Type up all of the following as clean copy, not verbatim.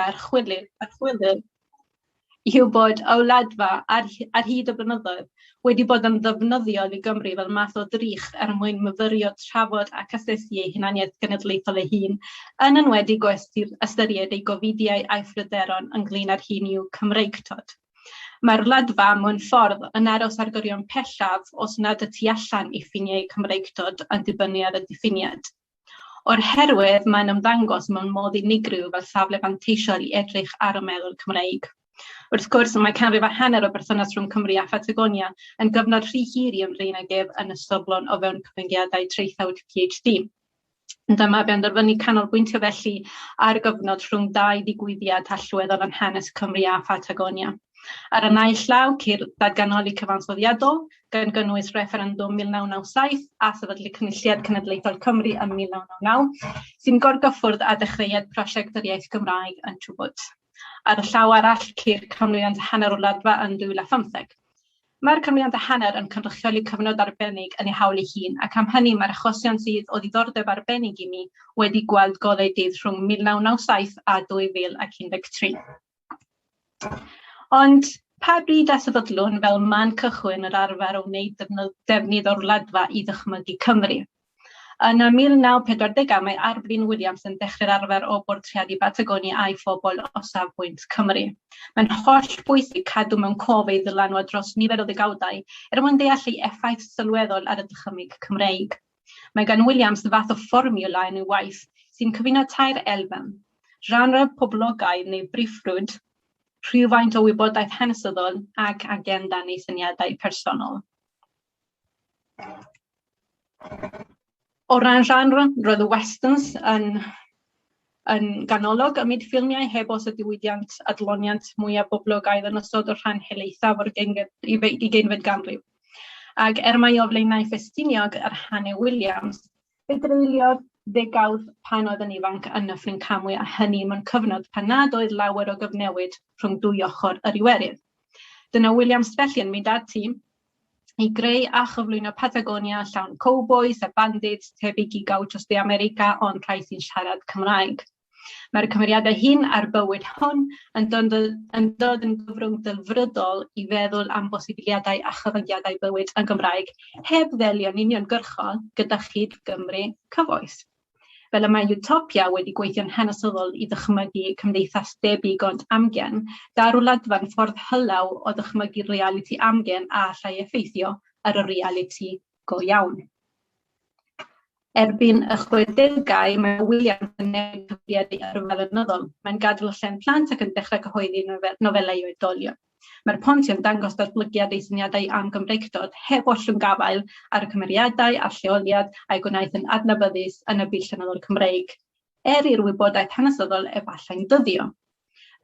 archwilydd, archwilydd yw bod y Wladfa ar, ar hyd y blynyddoedd wedi bod yn ddefnyddiol i Gymru fel math o ddrych er mwyn myfyrio, trafod ac asesu ei hunaniaeth genedlaethol ei hun, yn enwedig o ystyried ei gofidiau a'i phryderon ynglyn â'r hyn yw Cymreictod. Mae'r Wladfa, mewn ffordd, yn aros ar gyrion pellaf os nad y tu allan i ffiniau Cymreictod yn dibynnu ar y diffiniad. O'r herwydd, mae'n ymddangos mewn modd unigryw fel safle fanteisiol i edrych ar y meddwl Cymreig. Wrth gwrs, mae canrif a hanner o berthynas rhwng Cymru a Phatagonia yn gyfnod rhy hir i ymdrin ag ef yn ystyrlon o fewn cyfyngiadau traethawd PhD. Dyma benderfynu canolbwyntio felly ar gyfnod rhwng dau ddigwyddiad allweddol yn hanes Cymru a Phatagonia. Ar y naill llaw ceir datganoli cyfansoddiadol, gan gynnwys refferendwm 1997 a sefydlu Cynulliad Cenedlaethol Cymru ym 1999, sy'n gorgyffwrdd â dechreuad prosiect yr iaith Gymraeg yn Chubut. Ar y llaw arall ceir canmlwyddiant hanner o'r Wladfa yn 2015. Mae'r canmlwyddiant a hanner yn cynrychioli cyfnod arbennig yn ei hawl ei hun, ac am hynny mae'r achosion sydd o ddiddordeb arbennig i mi wedi gweld golau dydd rhwng 1997 a 2013. Ond pa bryd a sefydlwn fel man cychwyn yr arfer o wneud defnydd o'r Wladfa i ddychmygu Cymru? Yn y 1940au mae Arflyn Williams yn dechrau'r arfer o bortreadu Batagonia a'i phobl o safbwynt Cymru. Mae'n holl bwysig cadw mewn cof ei ddylanwad dros nifer o ddegawdau er mwyn deall ei effaith sylweddol ar y dychymyg Cymreig. Mae gan Williams fath o fformiwla yn ei waith sy'n cyfuno tair elfen, genre poblogaidd neu briffrwd, rhywfaint o wybodaeth hanesyddol ac agenda neu syniadau personol. O ran genre, roedd y westerns yn, yn ganolog ym myd ffilmiau heb os y diwydiant adloniant mwyaf boblogaidd yn ystod y rhan helaethaf o'r ugeinfed ganrif. Ac er mai o Flaenau Ffestiniog yr hane Williams, fe dreuliodd ddegawd pan oedd yn ifanc yn Nyffryn Camwy a hynny mewn cyfnod pan nad oedd lawer o gyfnewid rhwng dwy ochr yr Iwerydd. Dyna Williams felly yn mynd ati i greu a chyflwyno Patagonia llawn cowbois a bandits tebyg i Gauchos de America ond rhai sy'n siarad Cymraeg. Mae'r cymeriadau hyn a'r bywyd hwn yn dod, yn dod yn gyfrwng delfrydol i feddwl am bosibiliadau a chyfyngiadau bywyd yn Gymraeg heb ddelio'n uniongyrchol gyda chyd Gymru cyfoes. Fel y mae Utopia wedi gweithio'n hanesyddol i ddychmygu cymdeithas debyg ond amgen, daw'r Wladfa'n ffordd hylaw o ddychmygu realiti amgen a allai effeithio ar y realiti go iawn. Erbyn y chwedegau, mae Williams yn newid cyfeiriad ei yrfa lenyddol. Mae'n gadael y llen plant ac yn dechrau cyhoeddi nofelau i oedolion. Mae'r Pontio'n dangos datblygiad ei syniadau am Gymreictod heb ollwng gafael ar y cymeriadau a'r lleoliad a'i gwnaeth yn adnabyddus yn y byd llenyddol Cymreig, er i'r wybodaeth hanesyddol efallai'n dyddio.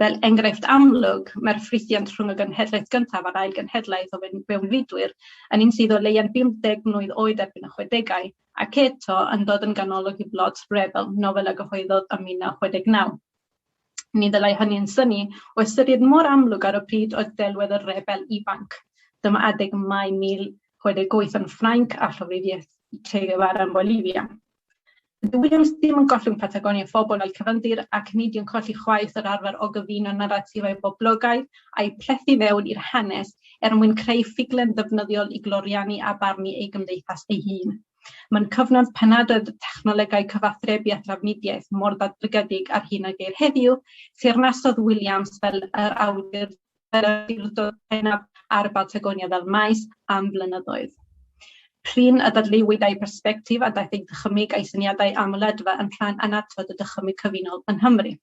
Fel enghraifft amlwg, mae'r ffrithiant rhwng y genhedlaeth gyntaf a'r ail genhedlaeth o fewnfudwyr yn un sydd o leia'n 50 mlwydd oed erbyn y chwedegau, ac eto yn dod yn ganolog i blot Rebel, nofel a gyhoeddodd ym 1969. Ni ddylai hynny yn synnu, o ystyried mor amlwg ar y pryd oedd delwedd y rebel ifanc. Dyma adeg Mai 1068 yn Ffrainc a llofruddiaeth Che Guevara yn Bolivia. Dydy Williams ddim yn gollwng Patagonia phobl fel cyfandir ac nid yw'n colli chwaith yr arfer o gyfuno naratifau boblogaidd a'u plethu fewn i'r hanes er mwyn creu ffuglen ddefnyddiol i gloriannu a barnu ei gymdeithas ei hun. Mae'n cyfnod pan nad oedd technolegau cyfathrebu a thrafnidiaeth mor ddatblygedig â'r hyn a geir heddiw, teyrnasodd Williams fel yr awdur fel yr awdurdod pennaf ar Batagonia fel maes am flynyddoedd. Prin y dadleuwyd â'i persbectif a daeth ei ddychymyg a'i syniadau am wladfa yn rhan annatod y dychymyg cyfunol yng Nghymru.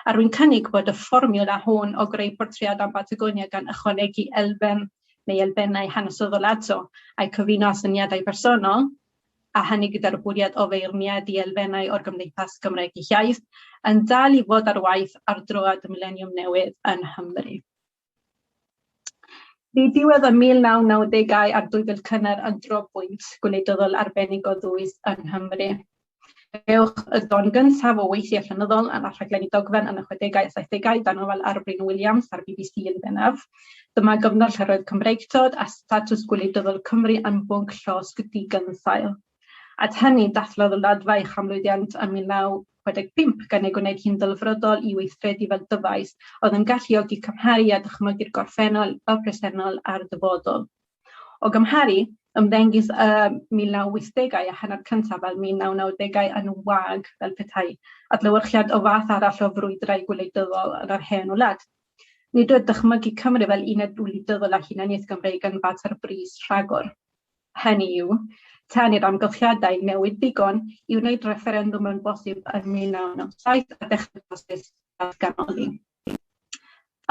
A rwy'n cynnig bod y fformiwla hwn o greu portread am Batagonia gan ychwanegu elfen neu elfennau hanesyddol ato, a'u cyfuno â syniadau personol, a hynny gyda'r bwriad o feirniadu elfennau o'r gymdeithas Gymraeg ei hiaith, yn dal i fod ar waith ar droad y mileniwm newydd yng Nghymru. Bu diwedd y 1990au a'r 2000 cynnar yn drobwynt gwleidyddol arbennig o ddwys yng Nghymru. Cewch y don gyntaf o weithiau llenyddol ar rhaglenni dogfen yn y chwedegau a saithdegau dan ofal Arfryn Williams ar BBC yn bennaf. Dyma gyfnod lle roedd Cymreictod a statws gwleidyddol Cymru yn bwnc llosg digynsail. At hynny, dathlodd y Wladfa ei chanmlwyddiant ym 1965 gan ei gwneud hi'n ddelfrydol i weithredu fel dyfais oedd yn galluogi cymharu a dychmygu'r gorffennol, y presennol a'r dyfodol. O gymharu, ymddengys y 1980au a hanner cyntaf fel 1990au yn wag fel petai, adlewyrchiad o fath arall o frwydrau gwleidyddol yn yr hen wlad. Nid oedd dychmygu Cymru fel uned wleidyddol a hunaniaeth Gymreig yn fater brys rhagor. Hynny yw, tan i'r amgylchiadau newid ddigon i wneud refferendwm yn bosib yn 1997 a dechrau proses datganoli.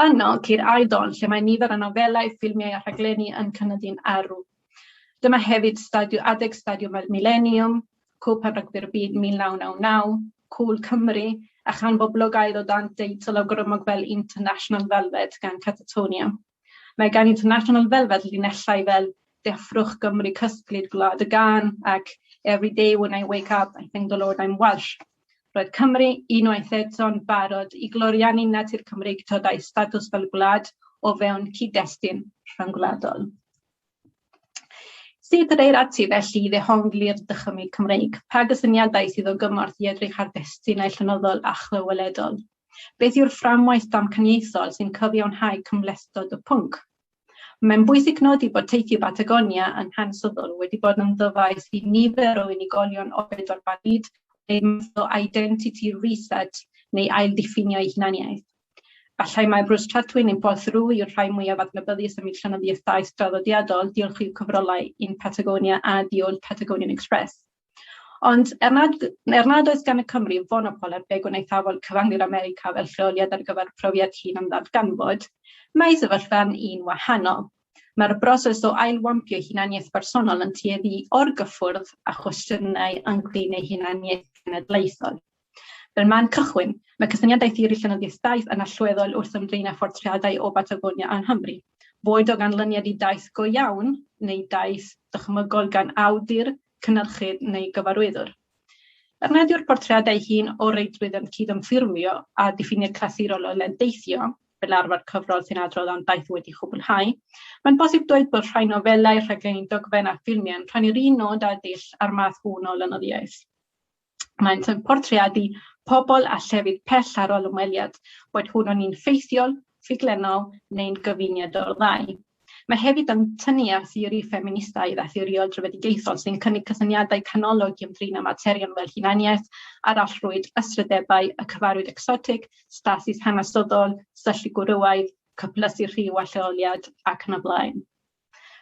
Yno, ceir ail don lle mae nifer o nofelau, ffilmiau a rhaglenni yn cynyddu'n arw. Dyma hefyd stadio, adeg Stadiwm y Mileniwm, Cwpan Rygbi'r Byd 1999, Cŵl Cymru, a chan boblogaidd o dan deitl awgrymog fel International Velvet gan Catatonia. Mae gan International Velvet linellau fel "Deffrwch Gymru cysglyd gwlad y gân" ac "Every day when I wake up I thank the Lord I'm Welsh". Roedd Cymru unwaith eto'n barod i gloriannu natur Cymreictod a'i statws fel gwlad o fewn cyd-destun rhyngwladol. Sut yr eir ati felly i ddehongli'r dychymyg Cymreig? Pa gysyniadau sydd o gymorth i edrych ar destunau llenyddol a chlyweledol? Beth yw'r fframwaith damcaniaethol sy'n cyfiawnhau cymhlethdod y pwnc? Mae'n bwysig nodi bod teithio Batagonia yn hanesyddol wedi bod yn ddyfais i nifer o unigolion o bedwar ban byd neu math o identity reset neu ailddiffinio eu hunaniaeth. Falle mai Bruce Chatwin neu Paul Theroux yw'r rhai mwyaf adnabyddus ym myd llenyddiaeth daith draddodiadol diolch i'w cyfrolau In Patagonia a The Old Patagonian Express. Ond er nad oes gan y Cymry fonopol ar begwn eithafol cyfandir America fel lleoliad ar gyfer profiad hunan ddarganfod, mae sefyllfa'n un wahanol. Mae'r broses o ailwampio hunaniaeth bersonol yn tueddu i orgyffwrdd â chwestiynau ynglyn â hunaniaeth genedlaethol. Fel man cychwyn, mae cysyniadau theori llenyddiaeth daith yn allweddol wrth ymdrin â phortreadau o Batagonia yng Nghymru, boed o ganlyniad i daith go iawn neu daith dychmygol gan awdur, cynhyrchydd neu gyfarwyddwr. Er nad yw'r portreadau hyn o reidrwydd yn cydymffurfio â diffiniad clasurol o lendeithio, fel arfer cyfrol sy'n adrodd am daith wedi chwblhau, mae'n bosib dweud bod rhai nofelau, rhaglenni dogfen a ffilmiau yn rhannu'r un nod a dull â'r math hwn o lenyddiaeth. Maent yn portreadu pobl a llefydd pell ar ôl ymweliad, boed hwnnw'n un ffeithiol, ffuglenol neu'n gyfuniad o'r ddau. Mae hefyd yn tynnu ar theori ffeministaidd a theorïol drefedigaethol sy'n cynnig cysyniadau canolog i ymdrin â materion fel hunaniaeth, arallrwyd, ystrydebau, y cyfarwydd egsotig, stasis hanesyddol, syllu gwrywaidd, cyplysu rhyw a lleoliad ac yn y blaen.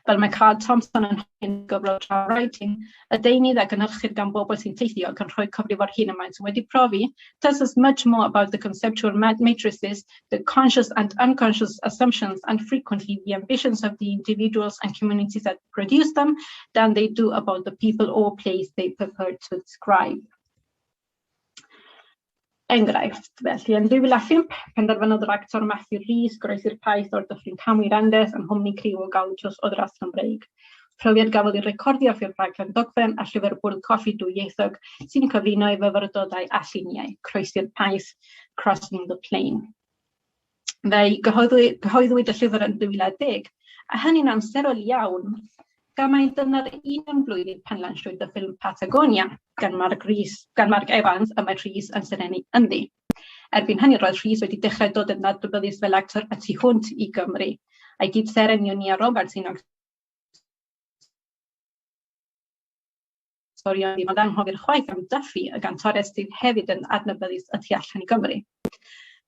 Fel mae Carl Thompson yn hyn gyfrol Travel Writing, y deunydd a gynhyrchir gan bobl sy'n teithio ac yn rhoi cyfrif o'r hyn y maent wedi profi, tells us much more about the conceptual matrices, the conscious and unconscious assumptions, and frequently the ambitions of the individuals and communities that produce them, than they do about the people or place they purport to describe. Enghraifft, felly, yn 2005, penderfynodd yr actor Matthew Rhys groesi'r paith o'r Dyffryn Camwy i'r Andes yng nghwmni criw o gawchos o dras Gymreig. Profiad gafodd ei recordio ar ffurf rhaglen dogfen a llyfr bwrdd coffi dwyieithog sy'n cyfuno ei fyfyrdodau a lluniau, Croesi'r Paith, Crossing the Plain. Fe'i gyhoeddwyd y llyfr yn 2010, a hynny'n amserol iawn, gan mai dyna'r union flwyddyn pan lansiwyd y ffilm Patagonia gan Mark, Rhys, gan Mark Evans, y mae Rhys yn serennu ynddi. Erbyn hynny, roedd Rhys wedi dechrau dod yn adnabyddus fel actor y tu hwnt i Gymru, a'i gyd-seren Nia Roberts un o'r actorion ddim ond anghofio'r chwaith am Duffy, y gantores sydd hefyd yn adnabyddus y tu allan i Gymru.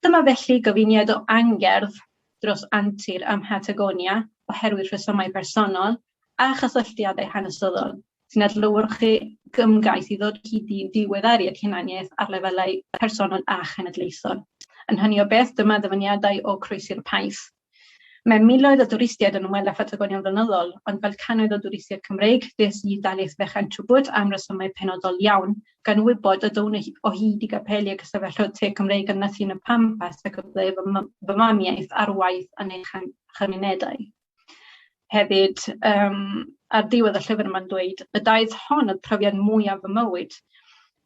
Dyma felly gyfuniad o angerdd dros antur ym Mhatagonia oherwydd rhesymau personol a chysylltiadau hanesyddol sy'n adlewyrchu ymgais i ddod o hyd i diweddariad hunaniaeth ar lefelau personol a chenedlaethol. Yn hynny o beth, dyma ddyfyniadau o Croesi'r Paith. Mae miloedd o dwristiaid yn ymweld â Phatagonia'n flynyddol, ond fel cannoedd o dwristiaid Cymreig, des i dalaith fechan Chubut am resymau penodol iawn, gan wybod y down o hyd i gapeli ac ystafelloedd te Cymreig yn nythu yn y Pampas ac y byddai fy mamiaith ar waith yn ei chymunedau. Hefyd, ar ddiwedd y llyfr mae'n dweud, y daith hon oedd profiad mwyaf fy mywyd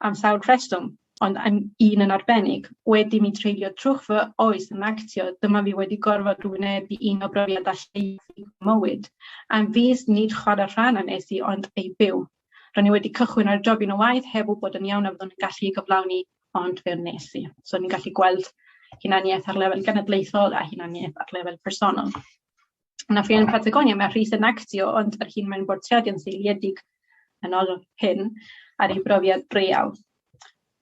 am sawl rheswm, ond am un yn arbennig, wedi mi treulio trwch fy oes yn actio, dyma fi wedi gorfod wynebu un o brofiadau lleiaf fy mywyd. Am fis, nid chwarae rhan a nes i, ond ei byw. Ro'n i wedi cychwyn ar jobyn o waith heb wybod yn iawn a fyddwn yn gallu ei gyflawni, ond fe wnes i. So ni'n gallu gweld hunaniaeth ar lefel genedlaethol a hunaniaeth ar lefel personol. Yn y ffilm Patagonia, mae Rhys yn actio, ond yr hyn mae'n bortreadu yn seiliedig yn ôl hyn ar ei brofiad real.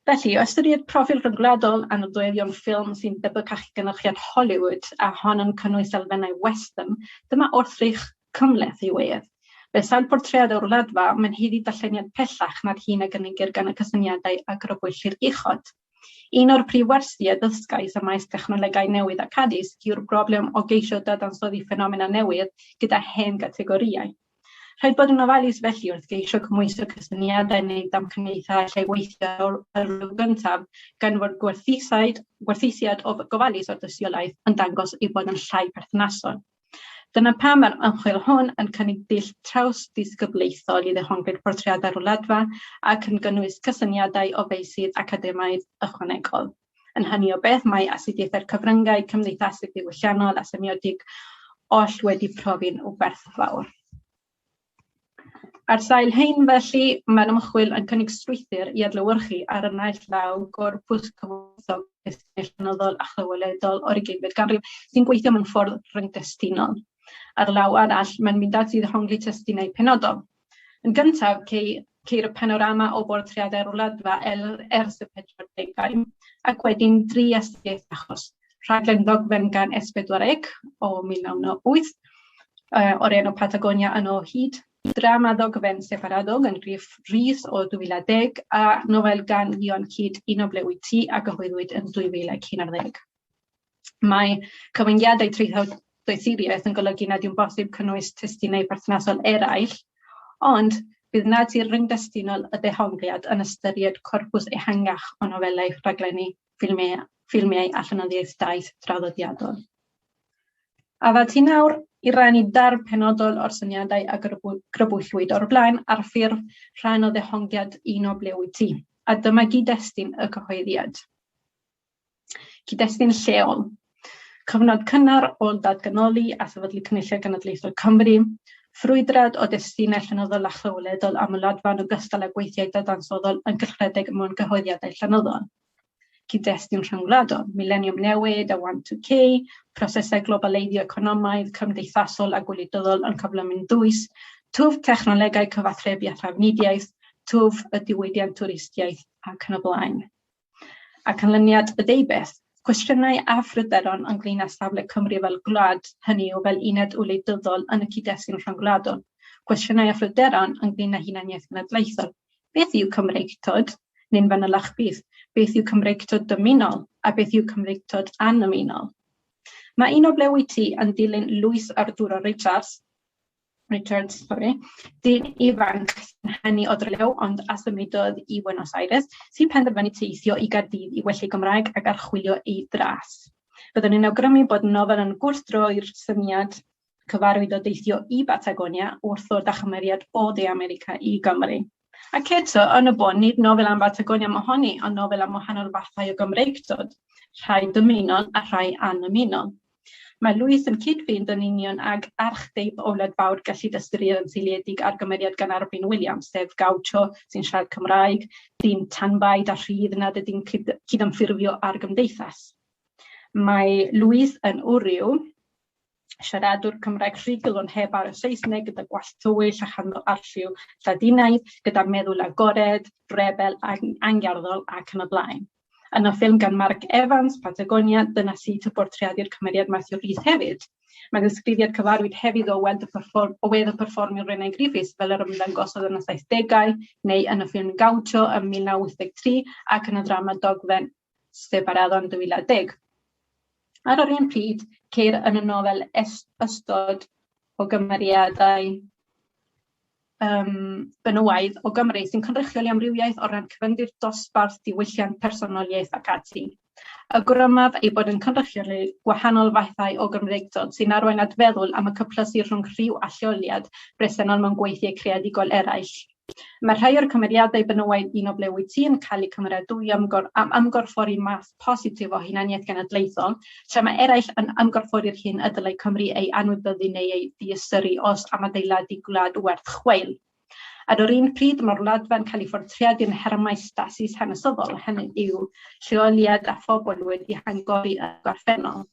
Felly, o ystyried proffil rhyngwladol a nodweddion ffilm sy'n debycach i gynhyrchiad Hollywood a hon yn cynnwys elfennau western, dyma wrthrych cymhleth i wedd. Fel sawl portread o'r Wladfa, mae'n haeddu darlleniad pellach na'r hyn a gynigir gan y cysyniadau a grybwyllir uchod. Un o'r prif wersi a ddysgais ym maes technolegau newydd ac addysg yw'r broblem o geisio dadansoddi ffenomena newydd gyda hen gategorïau. Rhaid bod yn ofalus felly wrth geisio cymhwyso cysyniadau neu damcaniaethau allai weithio ar yr olwg gyntaf, gan fod gwerthusaid, gwerthusiad o gofalus o'r dystiolaeth yn dangos ei bod yn llai perthnasol. Dyna pam mae'r ymchwil hwn yn cynnig dull traws-ddisgyblaethol i ddehongli'r portreadau'r Wladfa ac yn gynnwys cysyniadau o feysydd academaidd ychwanegol. Yn hynny o beth, mae astudiaethau'r cyfryngau cymdeithasig ddiwylliannol a semiotig oll wedi profi'n werthfawr. Ar sail hyn, felly, mae'r ymchwil yn cynnig strwythur i adlewyrchu ar y naill law gorpws cyfoethog llenyddol a chlyweledol o'r ugeinfed ganrif sy'n gweithio mewn ffordd rhyngdestunol. Ar y law arall, mae'n mynd ati i ddehongli testunau penodol. Yn gyntaf, ceir y panorama o bortreadau'r Wladfa ers y 40au, ac wedyn dri astudiaeth achos. Rhaglen ddogfen gan S4C o 1998, o'r enw Patagonia yn o hyd, drama ddogfen Separado gan Gruff Rhys o 2010, a nofel gan Leon Kidd, Un o Ble Wyt Ti, a gyhoeddwyd yn 2011. Mae cyfyngiadau traethawd doethuriaeth yn golygu nad yw'n bosib cynnwys testunau perthnasol eraill, ond bydd natur ryngdestunol y dehongliad yn ystyried corpws ehangach o nofelau, rhaglenni, ffilmiau, ffilmiau a llenyddiaeth daith draddodiadol. A fa ti nawr i rannu darn penodol o'r syniadau a grybwyllwyd o'r blaen ar ffurf rhan o ddehongliad Un o Ble Wyt Ti? A dyma gyd-destun y cyhoeddiad. Cyd-destun lleol. Cyfnod cynnar o ddatganoli a sefydlu Cynulliad Genedlaethol Cymru, ffrwydrad o destunau llenyddol a chlyweledol am y Wladfa yn ogystal â gweithiau dadansoddol yn cylchredeg mewn cyhoeddiadau llenyddol. Cyd-destun rhyngwladol, mileniwm newid a 12K, prosesau globaleiddio economaidd, cymdeithasol a gwleidyddol yn cyflymu'n ddwys, twf technolegau cyfathrebu a thrafnidiaeth, twf y diwydiant twristiaeth ac yn y blaen. A canlyniad y deubeth, cwestiynau a phryderon ynglyn â safle Cymru fel gwlad, hynny yw fel uned wleidyddol yn y cyd-destun rhyngwladol. Cwestiynau a phryderon ynglyn â hunaniaeth genedlaethol. Beth yw Cymreictod? Neu'n fanylach byth, beth yw Cymreictod dymunol a beth yw Cymreictod annymunol? Mae Un o Ble Wyt Ti yn dilyn Luis Arturo Richards, Richards, sori, dyn ifanc sy'n hanu o Drelew ond a symudodd i Buenos Aires, sy'n penderfynu teithio i Gaerdydd i wella ei Gymraeg ac archwilio ei dras. Byddwn i'n awgrymu bod y nofel yn gwrthdroi'r syniad cyfarwydd o deithio i Batagonia wrth ddod â chymeriad o De America i Gymru. Ac eto, yn y bôn, nid nofel am Batagonia mohoni, ond nofel am wahanol fathau o Gymreictod, rhai dymunol a rhai annymunol. Mae Lewis yn cyd-fynd yn union ag archdeip o wlad fawr gellid ystyried yn seiliedig ar gymeriad gan Arfyn Williams, sef gaucho sy'n siarad Cymraeg, dyn tanbaid a rhydd nad ydy'n cydymffurfio â'r gymdeithas. Mae Lewis yn wryw, siaradwr Cymraeg rhugl ond heb ar y Saesneg gyda gwallt tywyll a chanddo arlliw Lladinaidd, gyda meddwl agored, rebel, angerddol ac yn y blaen. Yn y ffilm gan Mark Evans, Patagonia, dyna sut y portreadu'r cymeriad Matthew Rhys hefyd. Mae ddisgrifiad cyfarwydd hefyd o weld y perfform, o wedd y perfformiwr Renee Griffiths fel yr ymddangosodd yn y 70au neu yn y ffilm Gaucho ym 1983 ac yn y ddrama dogfen Separado yn 2010. Ar yr un pryd, ceir yn y nofel ystod o gymeriadau benywaidd o Gymru sy'n cynrychioli amrywiaeth o ran cyfyngder dosbarth, diwylliant, personoliaeth ac ati. Awgrymaf ei bod yn cynrychioli gwahanol fathau o Gymreictod sy'n arwain at feddwl am y cyplysu rhwng rhyw a lleoliad bresennol mewn gweithiau creadigol eraill. Mae rhai o'r cymeriadau benywaidd Un o Ble Wyt Ti yn cael eu cymeradwyo am, am ymgorffori math positif o hunaniaeth genedlaethol, tra mae eraill yn ymgorffori'r hyn y dylai Cymru ei anwybyddu neu ei ddiystyru os am adeiladu gwlad werth chweil. Ar yr un pryd, mae'r wladfa'n cael ei phortreadu yn nhermau stasis hanesyddol, hynny yw lleoliad a phobl wedi hangori yn y gorffennol.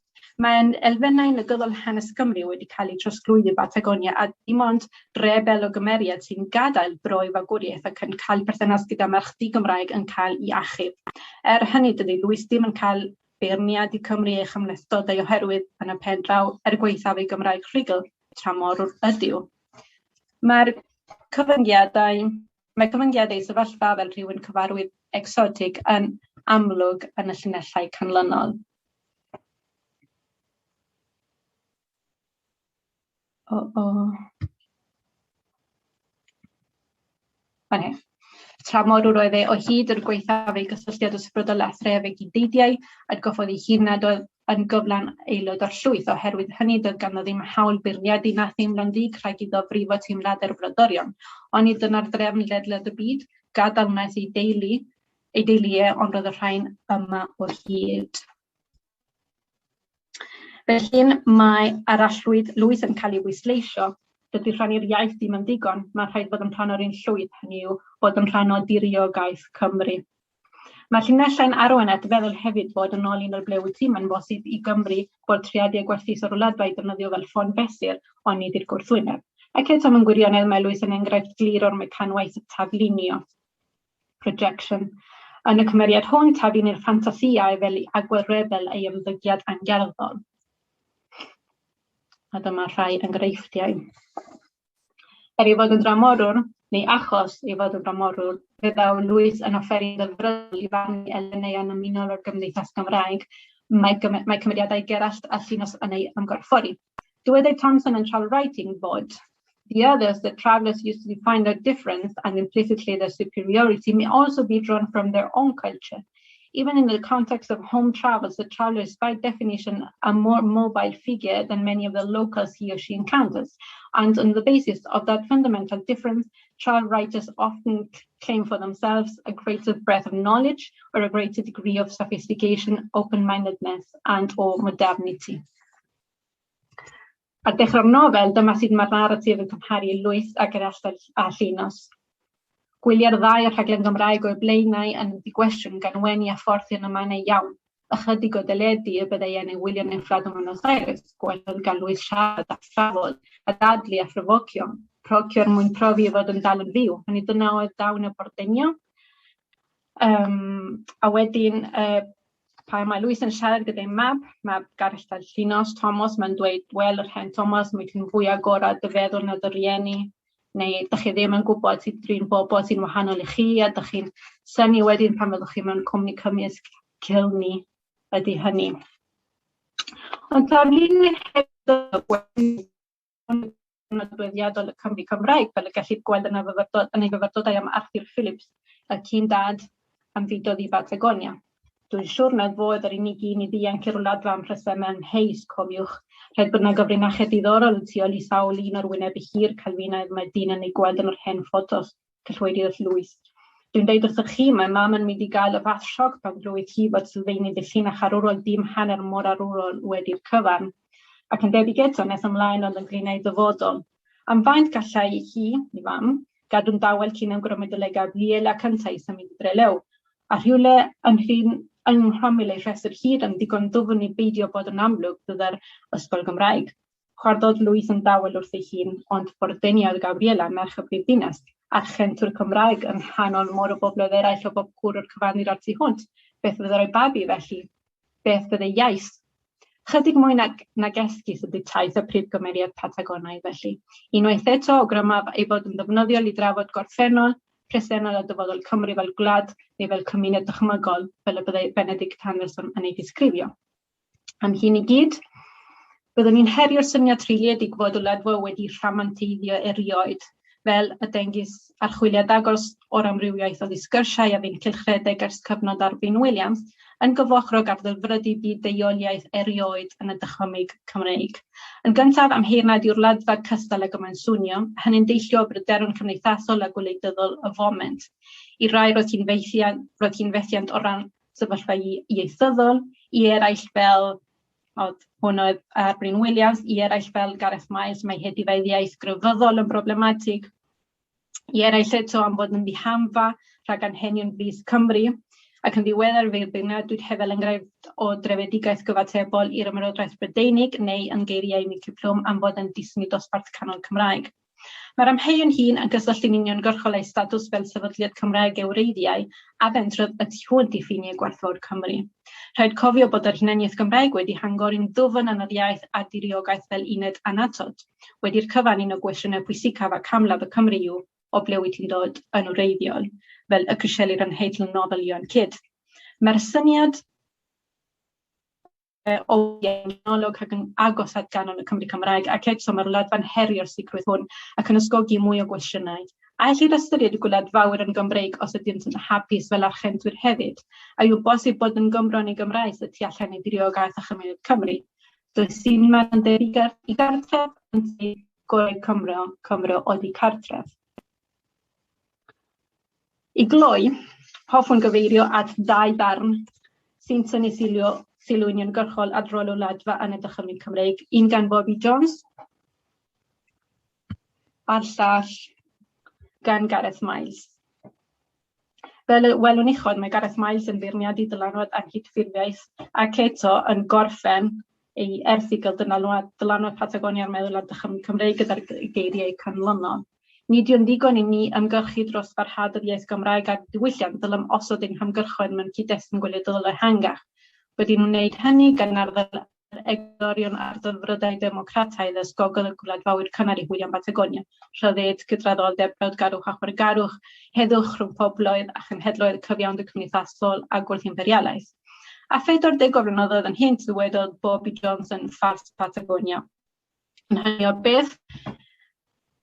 Mae'n elfennau negyddol hanes Cymru wedi cael eu trosglwyddo i Batagonia a dim ond rebel o gymeriad sy'n gadael bro ei fagwriaeth ac yn cael perthynas gyda merch di-Gymraeg yn cael ei achub. Er hynny, dydy Lewis ddim yn cael beirniadu Cymru ei chymhlethdodau oherwydd, yn y pen draw, er gwaethaf ei Gymraeg rhugl, tramorwr ydyw. Mae'r cyfyngiadau, mae cyfyngiadau ei sefyllfa fel rhywun cyfarwydd egsotig yn amlwg yn y llinellau canlynol. O, o. Fan hyn. Tramorwr oedd e o hyd er gwaethaf ei gysylltiad ysbrydol â thref ei gydeidiau, atgoffodd ei hun nad oedd yn gyflawn aelod o'r llwyth, oherwydd hynny doedd ganddo ddim hawl beirniadu na theimlo'n ddig rhag iddo frifo teimladau'r brodorion. Onid dyna'r drefn ledled y byd? Gadael wnaeth ei deulu, ei deulu e, ond roedd y rhain yma o hyd. Felly mae arallwyd Lewis yn cael ei bwysleisio. Dydy rhannu'r iaith ddim yn ddigon, mae'n rhaid bod yn rhan o'r un llwyth, hynny yw bod yn rhan o diriogaeth Cymru. Mae llinellau'n arwain at feddwl hefyd bod yn ôl un o'r ble wyt ti, mae'n bosib i Gymru bortreadu a gwerthuso'r wladfa i ddefnyddio fel ffon fesur, ond nid i'r gwrthwyneb. Ac eto mewn gwirionedd mae Lewis yn enghraifft glir o'r mecanwaith taflunio. Projection. Yn y cymeriad hwn, taflu'r ffantasïau fel i agwedd rebel ei ymddygiad angerddol. A dyma rhai enghreifftiau. Er ei fod yn dramorwr, neu achos ei fod yn dramorwr, fe ddaw Lewis yn offeryn ddelfrydol i farnu elfennau annymunol o'r gymdeithas Gymraeg mae, mae cymeriadau Gerallt a Llinos yn ei ymgorffori. Dywedai Thompson yn Travel Writing fod The others that travelers used to define their difference and implicitly their superiority may also be drawn from their own culture. Even in the context of home travels, the traveler is by definition a more mobile figure than many of the locals he or she encounters. And on the basis of that fundamental difference, travel writers often claim for themselves a greater breadth of knowledge or a greater degree of sophistication, open-mindedness, and or modernity. Ar dechrau'r nofel, dyma sut mae'r naratif yn cymharu Lewis a Gerallt a Llinos. Gwylia'r ddau y rhaglen Gymraeg o'u blaenau yn ddigwestiwn gan wenu a phorthi yn y mannau iawn. Ychydig o deledu y byddai yn ei wylio yn Fflad ym Mhuenos Aires, gwell oedd gan Lewis siarad a thrafod, a dadlu a phrofocio, procio er mwyn profi ei fod yn dal yn fyw. Hynny dyna oedd dawn y porteño. A wedyn, pan mae Lewis yn siarad gyda'i mab, mab Gareth a Llinos, Thomas, mae'n dweud, wel, yr hen Thomas, mae ti'n fwy agorad dy feddwl na dy rieni, neu dych chi ddim yn gwybod sut drin bobl sy'n wahanol i chi, a dych chi'n synnu wedyn pan fyddwch chi mewn cwmni cymysg, cilni ydy hynny. Ond darlunwyr hefyd nodweddiadol y Cymry Cymraeg, fel y gellid gweld yn, fyfyrdod, yn ei fyfyrdodau am Arthur Phillips, y cyn dad am fudodd i Batagonia. Dwi'n siŵr nad fo oedd yr unig un i ddianc i'r wladfa am rhesymau amheus, cofiwch. Rhaid bod yna gyfrinachau diddorol y tu ôl i sawl un o'r wyneb hir Calfinaidd mae dyn yn ei gweld yn yr hen ffotos, cyllweirio Lewis. Dwi'n deud wrthych chi, mae mam yn mynd i gael y fath sioc pan glywyd hi fod sylfaenydd y llinach arwrol dim hanner mor arwrol wedi'r cyfan. Ac yn debyg eto, nes ymlaen ond ynglyn â'i ddyfodol. Am faint gallai hi, i fam, gadw'n dawel cyn awgrymu dylai Gabriela cyntaf i symud i Drelew, a rhywle yn rhyn yng nghrombil ei rhestr hir yn ddigon dwfn i beidio bod yn amlwg byddai'r ysgol Gymraeg. Chwarddodd Lewis yn dawel wrth ei hun, ond pordeniodd Gabriela, merch y brifddinas, archentwr Cymraeg yng nghanol môr o bobloedd eraill o bob cwr o'r cyfandir a'r tu hwnt. Beth fyddai rhoi babi felly? Beth fyddai iaith? Chydig mwy nag, nag esgus ydy taith y prif gymeriad Patagonaidd felly. Unwaith eto, awgrymaf ei fod yn ddefnyddiol i drafod gorffennol, presennol a dyfodol Cymru fel gwlad neu fel cymuned dychmygol, fel y byddai Benedict Anderson yn ei disgrifio. Am hyn i gyd, byddwn ni'n herio'r syniad treuliedig fod y wladfa wedi rhamanteiddio erioed, fel y dengys archwiliad agos o'r amrywiaeth o ddisgyrsiau a fu'n cylchredeg ers cyfnod Arfyn Williams, yn gyfochrog ar ddelfrydu byd deuoliaeth erioed yn y dychymyg Cymreig. Yn gyntaf, amheuir nad yw'r wladfa cystal ag y mae'n swnio, hynny'n deillio o bryderon cymdeithasol a gwleidyddol y foment. I rai roedd hi'n fethiant, roedd hi'n fethiant o ran sefyllfa ieithyddol, i eraill fel, oedd hwn oedd Bryn Williams, i eraill fel Gareth Miles, mae hedifeddiaeth grefyddol yn broblematig. I eraill eto am fod yn ddihamfa rhag anghenion brys Cymru, ac yn ddiweddar fe beirniadwyd hefel enghraifft o drefedigaeth gyfatebol i'r Ymerodraeth Brydeinig neu yn geiriau Mici Plwm am fod yn disney dosbarth canol Cymraeg. Mae'r amheuon hyn yn gysylltu'n uniongyrchol â'i statws fel sefydliad Cymraeg Ewreiddiau a fentrodd y tu hwnt i ffiniau gwerthfawr Cymru. Rhaid cofio bod yr hunaniaeth Gymraeg wedi hangori'n ddwfn yn yr iaith a diriogaeth fel uned annatod. Wedi'r cyfan, un o gwestiynau pwysicaf ac amlaf y Cymry yw, o ble wyt ti'n dod yn wreiddiol, fel y crisialir yn nheitl nofel Ioan Kidd. Mae'r syniad o ganolog ac yn agos at ganol y Cymry Cymraeg, ac eto mae'r Wladfa'n herio'r sicrwydd hwn ac yn ysgogi mwy o gwestiynau. A ellid ystyried y gwladfawyr yn Gymreig os ydynt yn hapus fel Archentwyr hefyd? A yw bosib bod yn Gymro neu Gymraes y tu allan i diriogaeth a chymuned Cymru? Does un man yn debyg i gartref, ynteu gorau Cymro, Cymro oddi cartref. I gloi, hoffwn gyfeirio at ddau ddarn sy'n tynnu sylw, sylw uniongyrchol at rôl y Wladfa yn y dychymyg Cymreig, un gan Bobi Jones a'r llall gan Gareth Miles. Fel y welwn uchod, mae Gareth Miles yn beirniadu dylanwad anghydffurfiaeth ac eto yn gorffen ei erthygl dylanwad, dylanwad Patagonia ar meddwl a dychymyg Cymreig gyda'r geiriau canlynol. Nid yw'n ddigon i ni ymgyrchu dros barhad yr iaith Gymraeg a'r diwylliant, dylem osod ein hymgyrchoedd mewn cyd-destun gwleidyddol ehangach. Wedi nhw'n wneud hynny gan arddel yr egwyddorion a'r ddelfrydau democrataidd ysgogodd y gwladfawyr cynnar i hwylio am Batagonia, rhyddid, cydraddoldeb, brawdgarwch a chwaraegarwch, heddwch rhwng pobloedd a chenhedloedd, cyfiawnder cymdeithasol a gwrth-imperialaeth. A 40 o flynyddoedd yn hyn, dywedodd Bobi Johnson ffars Patagonia. Yn hynny o beth,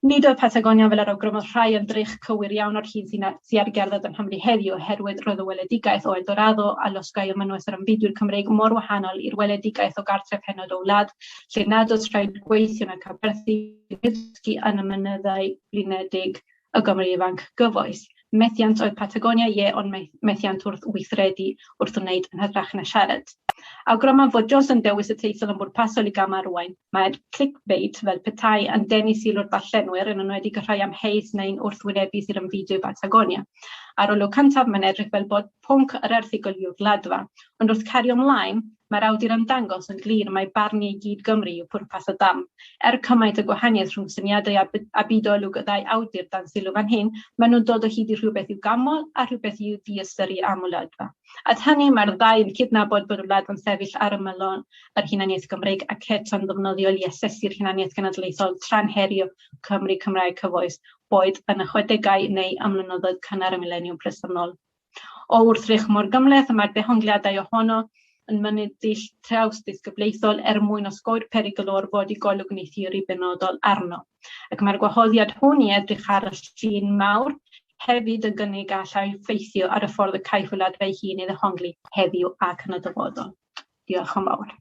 nid oedd Patagonia fel yr awgrymodd rhai yn drych cywir iawn o'r hyn sy'n sy ar gerdded yng Nghymru heddiw oherwydd roedd y weledigaeth o Eldorado a losgai ym mynwes yr ymfudwyr Cymreig mor wahanol i'r weledigaeth o gartref hynod o wlad lle nad oes rhaid gweithio na caberthu dysgu yn y mynyddau blinedig y Gymru ifanc gyfoes. Methiant oedd Patagonia, ie, ond methiant wrth weithredu, wrth wneud yn hytrach na siarad. Awgrymaf fod Jones yn dewis y teitl yn bwrpasol i gam-arwain. Mae'r clickbait, fel petai, yn denu sylw'r darllenwyr, yn enwedig y rhai amheus neu'n wrthwynebus i'r ymfudo i Batagonia. Ar olwg cyntaf, mae'n edrych fel bod pwnc yr erthygl yw'r Wladfa, ond wrth cario ymlaen, mae'r awdur yn dangos yn glir mai barnu i gyd Gymru yw pwrpas y darn. Er cymaint y gwahaniaeth rhwng syniadau a, a byd-olwg y ddau awdur dan sylw fan hyn, maen nhw'n dod o hyd i rhywbeth i'w ganmol a rhywbeth i'w ddiystyru am Wladfa. At hynny, mae'r ddau yn cydnabod bod y Wladfa'n sefyll ar ymylon yr hunaniaeth Gymreig ac eto'n ddefnyddiol i asesu'r hunaniaeth genedlaethol tra'n herio Cymru Cymraeg cyfoes, boed yn y chwedegau neu ym mlynyddoedd cynnar y mileniwm presennol. O wrthrych mor gymhleth y mae'r dehongliadau ohono yn mynnu dull traws-ddisgyblaethol er mwyn osgoi'r perygl o orfodi golwg neu theori benodol arno. Ac mae'r gwahoddiad hwn i edrych ar y llun mawr hefyd yn gynnig a allai effeithio ar y ffordd y caiff y wladfa ei hun ei ddehongli heddiw ac yn y dyfodol. Diolch yn fawr.